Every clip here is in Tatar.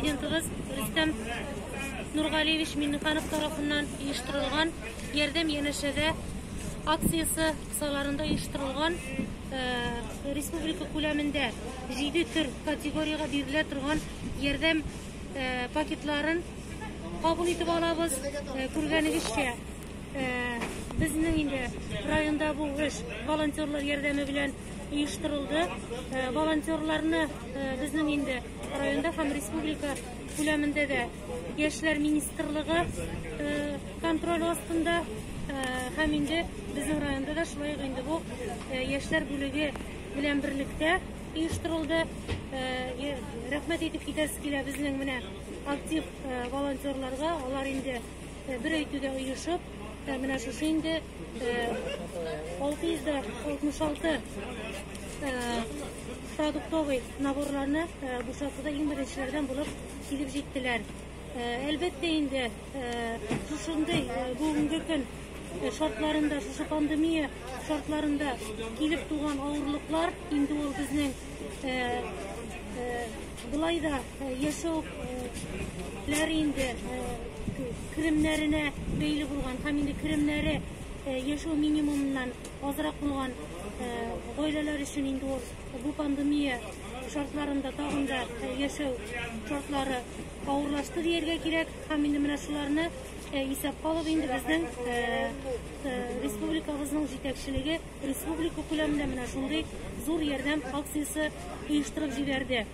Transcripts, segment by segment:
Президентыбыз Рөстәм Нургалиевич Миннеханов тарафыннан оештырылган «Ярдәм янәшәдә» акциясе кысаларында оештырылган республика күләмендә 7 төр категориягә бирелә торган ярдәм пакетларын кабул итеп алабыз. Күргәнегезчә, безнең инде районда бу эш волонтерлар ярдәме белән оештырылды. Волонтерларны безнең инде районда һәм республика күләмендә дә Яшьләр министрлыгы контроль астында, һәм инде безнең районда да шулай ук инде бу яшьләр бүлеге белән берлектә оештырылды. Рәхмәт әйтеп китәсе килә безнең менә актив волонтерларга. Алар инде бер әйтүдә оешып, менә шушы инде 666 продуктовый наборларны бушатуда иң беренчеләрдән булып килеп җиттеләр. Әлбәттә инде, шушындый бүгенге көн шартларында, шушы пандемия шартларында килеп туган авырлыклар инде ул безнең былай да яшәүләре инде керемнәренә бәйле булган һәм инде керемнәре яшәү минимумыннан азрак булган гаиләләр өчен инде ул бу пандемия шартларында тагын да яшәү шартлары авырлашты дияргә кирәк. Һәм инде менә шуларны исәпкә алып инде безнең республикабызның җитәкчелеге республика күләмендә менә шундый зур ярдәм акциясе оештырып җибәрде.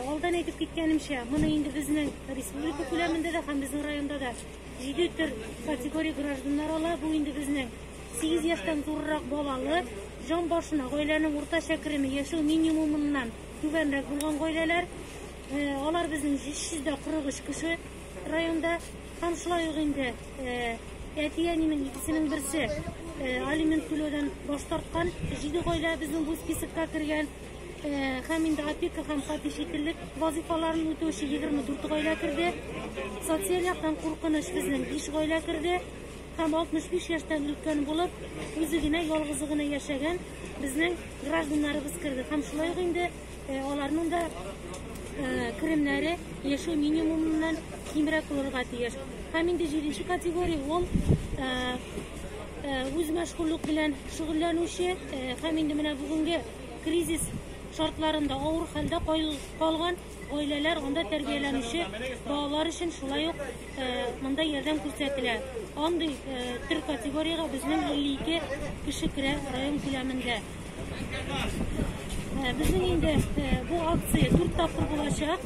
Алдан әйтеп киткәнемчә, моны инде безнең республика күләмендә дә һәм безнең районда да 7 төр категория гражданнар ала. Бу инде безнең 8 яшьтән зуррак балалы, җан башына гаиләнең уртача кереме яшәү минимумыннан түбәнрәк булган гаиләләр. Алар безнең 343 кеше районда. Һәм шулай ук инде әти-әнинең икесенең берсе алимент түләүдән баш тарткан 7 гаилә безнең бу списокка кергән. Һәм инде опека һәм попечительлек вазифаларын үтәүче 24 гаилә керде. Социаль яктан куркыныч безнең 5 гаилә керде. Һәм 65 яшьтән өлкән булып, үзе генә, ялгызы гына яшәгән безнең гражданнарыбыз керде. Һәм шулай ук инде аларның да керемнәре яшәү минимумыннан кимрәк булырга тиеш. Һәм инде 7 категория ул үз мәшгульлек белән шөгыльләнүче һәм инде менә бүгенге кризис шартларында авыр хәлдә калган гаиләләр, анда тәрбияләнүче балалар өчен шулай ук монда ярдәм күрсәтелә. Андый төр категориягә безнең 52 кеше керә район күләмендә. Безнең инде бу акция 4 тапкыр булачак.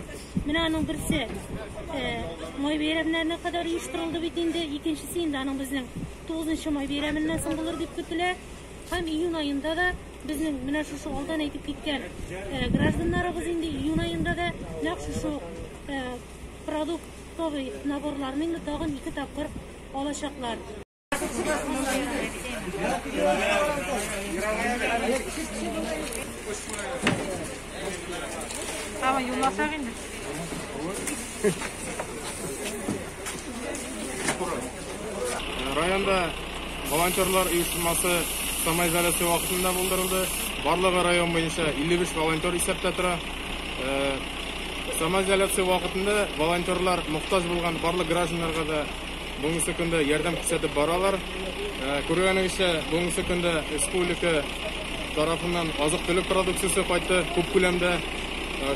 Менә аның берсе май бәйрәмнәренә кадәр оештырылды бит инде. Икенчесе инде аның безнең 9 май бәйрәменнән соң булыр дип көтелә. Һәм июнь аенда да безнең менә шушы алдан әйтеп киткән гражданнарыбыз инде июнь аенда да нәкъ шушы продуктовый наборларны инде тагын 2 тапкыр алачаклар. Tamam, юлласак инде. Районда волонтерлар оештырмасы самоизоляция вакытында булдырылды. Барлыгы район буенча 55 волонтер исәптә тора. Самоизоляция вакытында волонтерлар мохтаҗ булган барлык гражданнарга да бүгенге көндә ярдәм күрсәтеп баралар. Күргәнегезчә, бүгенге көндә республика тарафыннан азык-төлек продукциясе кайтты күп күләмдә.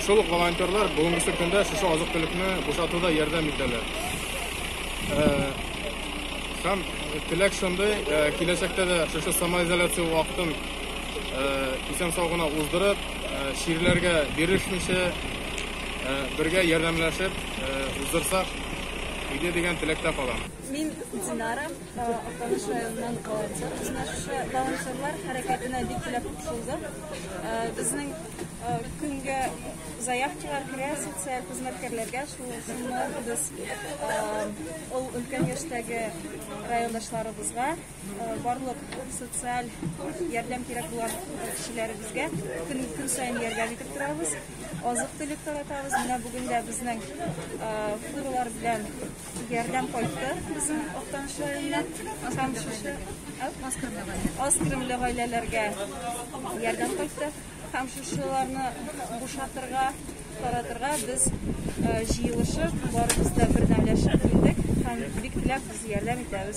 Шул ук волонтерлар бүгенге көндә шушы азык-төлекне бушатуда ярдәм итәләр. Һәм теләк шундый, киләчәктә дә шушы самоизоляция вакытын исән-сау гына уздырып, чирләргә бирешмичә, бергә ярдәмләшеп уздырсак, иде дигән теләктә калам. Мин Динара, Актаныш районыннан волонтер. Без менә шушы волонтерлар хәрәкәтенә бик теләп кушылдык. Безнең көнгә заявкалар керә социаль хезмәткәрләргә, шуны без ул өлкән яшьтәге райондашларыбызга, барлык социаль ярдәм кирәк булган кешеләребезгә көн, көн саен ярдәм итеп торабыз. Азык-төлек таратабыз. Менә бүген дә безнең фуралар белән ярдәм кайтты безнең Актаныш районыннан. Һәм шушы аз керемле гаиләләргә ярдәм кайтты. Һәм шушыларны бушатырга, таратырга без җыелышып, барыбыз да бердәмләшеп килдек һәм бик теләп без ярдәм итәбез.